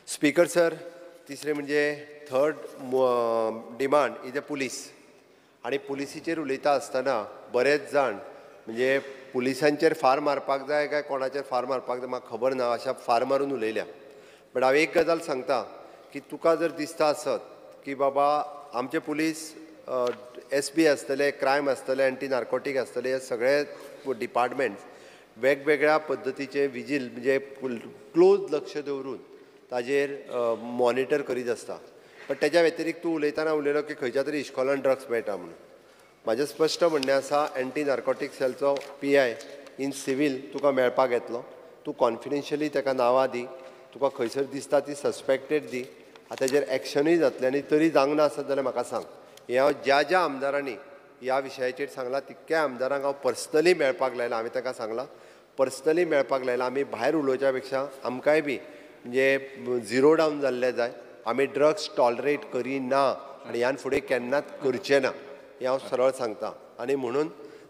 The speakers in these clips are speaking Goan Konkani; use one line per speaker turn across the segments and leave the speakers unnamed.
स्पीकर सर, तिसरें म्हणजे third demand is a police. आनी पुलिसीचेर उलयता आसतना बरेच जाण म्हणजे पुलिसांचेर फार मारपाक जाय काय कोणाचेर फार मारपाक जाय म्हाका खबर ना, अशा फार मारून उलयल्या. बट हांव एक गजाल सांगता की तुका जर दिसता आसत की बाबा आमचे पुलीस एस बी आसतले, क्रायम आसतले, एंटी नार्कोटीक आसतले, हे सगळे डिपार्टमेंट्स वेगवेगळ्या पद्दतीचे विजील म्हणजे क्लोज लक्ष दवरून ताजेर मॉनिटर करीत आसता. बट तेज्या व्यतिरिक्त तूं उलयतना उलयलो की खंयच्या तरी इश्कोलान ड्रग्स मेळटा म्हणून. म्हाजें स्पश्ट म्हणणें आसा, एंटी नार्कोटीक सेलचो पी I in civil तुका मेळपाक येतलो. तूं कॉन्फिडेन्शियली ताका नांवां दी, तुका खंयसर दिसता ती सस्पेक्टेड दी, आतां तेजेर एक्शनूय जातलें. आनी तरी जावंक ना आसत जाल्यार म्हाका सांग. हें हांव ज्या ज्या आमदारांनी ह्या विशयाचेर सांगलां तितक्या आमदारांक हांव पर्सनली मेळपाक लायलां. हांवें ताका सांगलां पर्सनली मेळपाक लायलां. आमी भायर उलोवच्या पेक्षा आमकांय बी म्हणजे झिरो डावन जाल्लें जाय. आमी ड्रग्स टॉलरेट करिना आनी ह्यान फुडें केन्नाच करचें ना, हें हांव सरळ सांगता. आनी म्हणून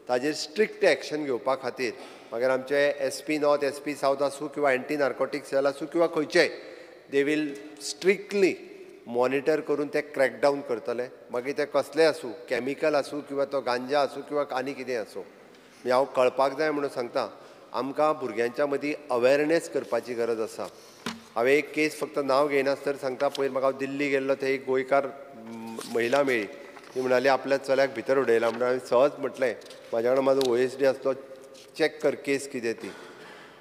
ताजेर स्ट्रिक्ट एक्शन घेवपा खातीर मागीर आमचे S P north, S P south आसूं किंवा एंटी नार्कोटीक सेल आसूं किंवा खंयचेय, they will strictly monitor करून ते क्रॅकडावन करतले. मागीर ते कसलें आसूं, कॅमिकल आसूं किंवा तो गांजा आसूं किंवा आनी कितें आसूं. म्हणजे हांव कळपाक जाय म्हणून सांगता, आमकां भुरग्यांच्या मदीं अवेरनेस करपाची गरज आसा. हांवें एक केस फक्त नांव घेयनासतना सांगता, पयर म्हाका हांव दिल्ली गेल्लो थंय एक गोंयकार महिला मेळ्ळी. ती म्हणाली आपल्या चल्याक भितर उडयला म्हणून. हांवें सहज म्हटलें म्हाज्या वांगडा म्हाजो ओ एस डी आसलो, चॅक कर केस कितें ती.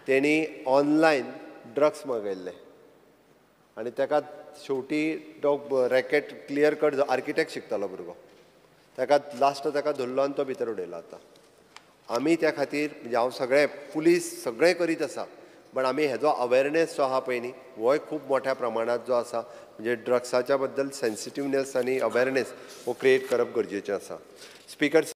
तेणी ऑनलायन ड्रग्स मागयल्ले आनी ताका शेवटी तो रॅकेट क्लियर कट आर्किटेक्ट शिकतालो भुरगो, ताका लास्ट ताका धरलो आनी तो भितर उडयलो. आतां आमी त्या खातीर म्हणजे हांव सगळे पुलीस सगळें करीत आसा, बट आमी हेजो अवेरनेस जो आहा पळय न्ही होय खूब मोठ्या प्रमाणांत जो आसा म्हणजे ड्रग्साच्या बद्दल सेन्सिटिवनेस आनी अवेरनेस हो क्रिएट करप गरजेचें आसा. स्पीकर.